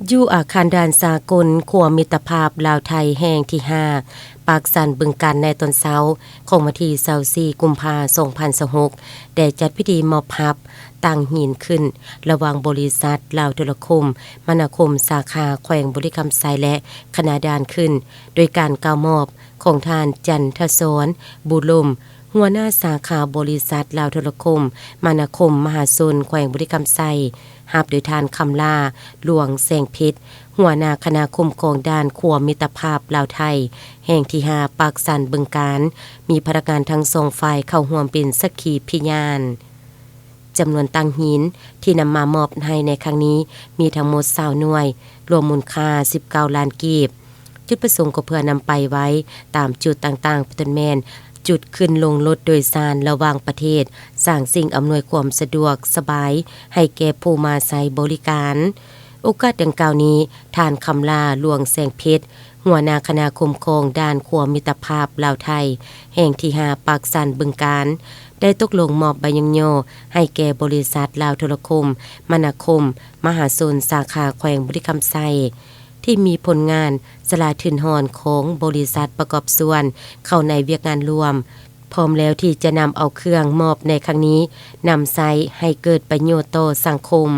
ຢູ່ອາຄານດ່ານສາກົນຂົວມິດຕະພາບລາວໄທແຫ່ງທີຫ້າ ປາກຊັນ ບຶງການ ໃນຕອນເຊົ້າຂອງວັນທີຊາວສີ່ ກຸມພາ ສອງພັນຊາວຫົກ ໄດ້ຈັດພິທີມອບຮັບຕັ້ງຫີນຂຶ້ນ ລະຫວ່າງບໍລິສັດລາວໂທລະຄົມມະນາຄົມ ສາຂາແຂວງບໍລິຄຳໄຊ ແລະ ຄະນະດ່ານຂຶ້ນ ໂດຍການກ່າວມອບຂອງທ່ານ ຈັນທະສອນ ບູລົມ ຫົວໜ້າສາຂາບໍລິສັດລາວໂທລະຄົມມະນາຄົມ ມະຫາຊົນ ແຂວງບໍລິຄຳໄຊ, ຮັບໂດຍທ່ານ ຄຳຫຼ້າ ຫຼວງແສງເພັດ ຫົວໜ້າຄະນະຄຸ້ມຄອງດ່ານຂົວມິດຕະພາບລາວໄທແຫ່ງທີຫ້າ ປາກຊັນ ບຶງການ, ມີພະນັກງານທັງສອງຝ່າຍເຂົ້າຮ່ວມເປັນສັກຂີພິຍານ. ຈຳນວນຕັ່ງຫີນທີ່ນຳມາມອບໃຫ້ໃນຄັ້ງນີ້ມີທັງໝົດຊາວໜ່ວຍ, ລວມມູນຄ່າສິບເກົ້າລ້ານກີບ. ຈຸດປະສົງກໍເພື່ອນຳໄປໄວ້ຕາມຈຸດຕ່າງໆ ເປັນຕົ້ນແມ່ນຈຸດຂຶ້ນລົງລົດໂດຍສານລະຫວ່າງປະເທດ, ສ້າງສິ່ງອຳນວຍຄວາມສະດວກສະບາຍໃຫ້ແກ່ຜູ້ມາໃຊ້ບໍລິການ. ໂອກາດດັ່ງກ່າວນີ້, ທ່ານ ຄຳຫຼ້າ ຫຼວງແສງເພັດ ຫົວໜ້າຄະນະຄຸ້ມຄອງດ່ານຂົວມິດຕະພາບລາວໄທແຫ່ງທີຫ້າ ປາກຊັນ ບຶງການ ໄດ້ຕົກລົງມອບໃບຍ້ອງຍໍໃຫ້ແກ່ບໍລິສັດລາວໂທລະຄົມມະນາຄົມ ມະຫາຊົນ ສາຂາແຂວງບໍລິຄຳໄຊ ທີ່ມີຜົນງານສະຫຼາຍທຶນຮອນຂອງບໍລິສັດປະກອບສ່ວນເຂົ້າໃນວຽກງານລວມ, ພ້ອມແລ້ວທີ່ຈະນຳເອົາເຄື່ອງມອບໃນຄັ້ງນີ້ນຳໃຊ້ໃຫ້ເກີດປະໂຫຍດຕໍ່ສັງຄົມ.